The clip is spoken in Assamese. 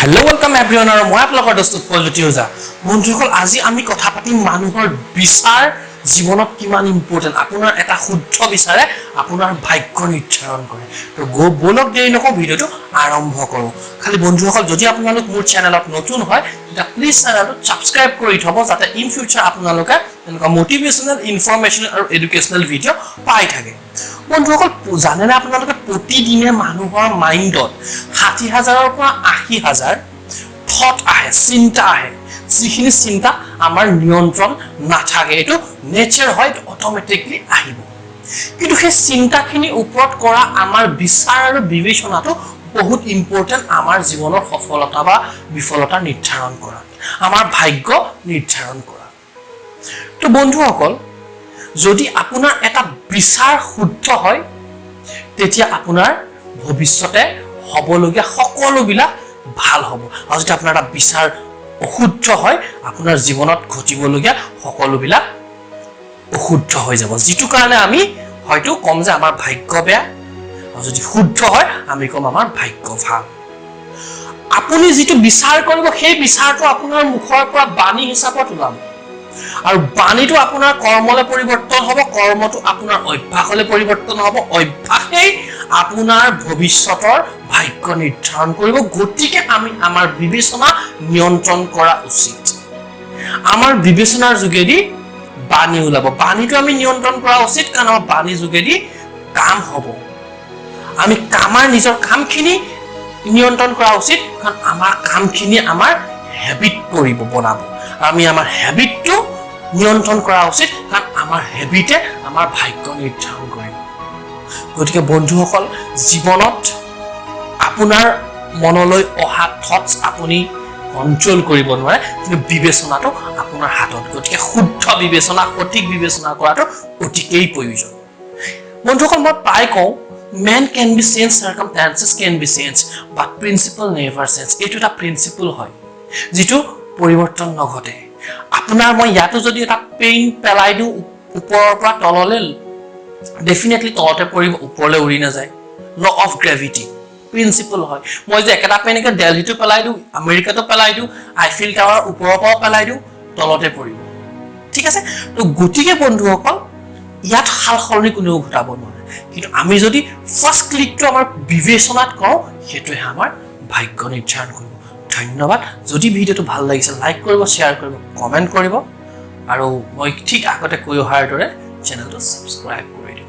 হেল্ল', welcome everyone আৰু মই আপোনালোকৰ দোস্ত উৎপল জ্যোতি ওজা। বন্ধুসকল, আজি আমি কথা পাতিম মানুহৰ বিচাৰ জীৱনত কিমান ইম্পৰ্টেণ্ট। আপোনাৰ এটা শুদ্ধ বিচাৰে আপোনাৰ ভাগ্য নিৰ্ধাৰণ কৰে। তো ব'লক, দেৰি নকৰোঁ, ভিডিঅ'টো আৰম্ভ কৰোঁ। খালি বন্ধুসকল, যদি আপোনালোক মোৰ চেনেলত নতুন হয়, তেতিয়া প্লিজ চেনেলটো ছাবস্ক্ৰাইব কৰি থ'ব, যাতে ইন ফিউচাৰ আপোনালোকে তেনেকুৱা মটিভেশ্যনেল, ইনফৰমেশ্যনেল আৰু এডুকেশ্যনেল ভিডিঅ' পাই থাকে। বন্ধুসকল, জানেনে আপোনালোকে, প্ৰতিদিনে মানুহৰ মাইণ্ডত 60,000ৰ পৰা 80,000 থট আহে, চিন্তা আহে, যিখিনি চিন্তা আমাৰ নিয়ন্ত্ৰণ নাথাকে। এইটো নেচাৰ হয়, এইটো অট'মেটিকলি আহিব। কিন্তু সেই চিন্তাখিনিৰ ওপৰত কৰা আমাৰ বিচাৰ আৰু বিবেচনাটো বহুত ইম্পৰ্টেণ্ট আমাৰ জীৱনৰ সফলতা বা বিফলতা নিৰ্ধাৰণ কৰাত, আমাৰ ভাগ্য নিৰ্ধাৰণ কৰা। তো বন্ধুসকল, যদি আপোনাৰ এটা বিচাৰ শুদ্ধ হয়, তেতিয়া আপোনাৰ ভৱিষ্যতে হ'বলগীয়া সকলোবিলাক ভাল হ'ব আৰু যদি আপোনাৰ এটা বিচাৰ অশুদ্ধ হয়, আপোনাৰ জীৱনত ঘটিবলগীয়া সকলোবিলাক অশুদ্ধ হৈ যাব, যিটো কাৰণে আমি হয়তো ক'ম যে আমাৰ ভাগ্য বেয়া আৰু যদি শুদ্ধ হয়, আমি ক'ম আমাৰ ভাগ্য ভাল। আপুনি যিটো বিচাৰ কৰিব, সেই বিচাৰটো আপোনাৰ মুখৰ পৰা বাণী হিচাপত ওলাব আৰু বাণীটো আপোনাৰ কৰ্মলৈ পৰিৱৰ্তন হ'ব, কৰ্মটো আপোনাৰ অভ্যাসলৈ পৰিৱৰ্তন হ'ব, অভ্যাসেই আপোনাৰ ভৱিষ্যতৰ ভাগ্য নিৰ্ধাৰণ কৰিব। গতিকে আমি আমাৰ বিবেচনা নিয়ন্ত্ৰণ কৰা উচিত। আমাৰ বিবেচনাৰ যোগেদি বাণী ওলাব। বাণীটো আমি নিয়ন্ত্ৰণ কৰা উচিত, কাৰণ আমাৰ বাণীৰ যোগেদি কাম হ'ব। আমি আমাৰ নিজৰ কামখিনি নিয়ন্ত্ৰণ কৰা উচিত, কাৰণ আমাৰ কামখিনি আমাৰ হেবিট কৰিব বনাব। আমি আমাৰ হেবিটটো নিয়ন্ত্ৰণ কৰা উচিত, কাৰণ আমাৰ হেবিটে আমাৰ ভাগ্য নিৰ্ধাৰণ কৰিব। গতিকে বন্ধুসকল, জীৱনত আপোনাৰ মনলৈ অহা থটছ আপুনি কণ্ট্ৰল কৰিব নোৱাৰে, কিন্তু বিবেচনাটো আপোনাৰ হাতত। গতিকে শুদ্ধ বিবেচনা, সঠিক বিবেচনা কৰাটো অতিকেই প্ৰয়োজন। বন্ধুসকল, মই প্ৰায় কওঁ, "Man can be change, circumstances can be change, but principle never change." এইটো এটা প্ৰিন্সিপল হয় যিটো পৰিৱৰ্তন নঘটে। আপোনাৰ মই ইয়াতো যদি এটা পেইন পেলাই দিওঁ ওপৰৰ পৰা তললৈ, ডেফিনেটলি তলতে পৰিব, ওপৰলৈ উৰি নাযায়। ল অফ গ্ৰেভিটি প্ৰিন্সিপল হয়। মই যে একেটা পেনকে দেলহিতো পেলাই দিওঁ, আমেৰিকাতো পেলাই দিওঁ, আইফিল টাৱাৰ ওপৰৰ পৰাও পেলাই দিওঁ, তলতে পৰিব। ঠিক আছে? তো গতিকে বন্ধুসকল, ইয়াত সাল সলনি কোনেও ঘটাব নোৱাৰে, কিন্তু আমি যদি ফাৰ্ষ্ট ক্লিকটো আমাৰ বিবেচনাত কৰোঁ, সেইটোহে আমাৰ ভাগ্য নিৰ্ধাৰণ কৰিব। ধন্যবাদ। যদি ভিডিঅ'টো ভাল লাগিছে, লাইক কৰিব, শ্বেয়াৰ কৰিব, কমেণ্ট কৰিব আৰু মই ঠিক আগতে কৈ অহাৰ দৰে চেনেলটো ছাবস্ক্ৰাইব কৰি দিব।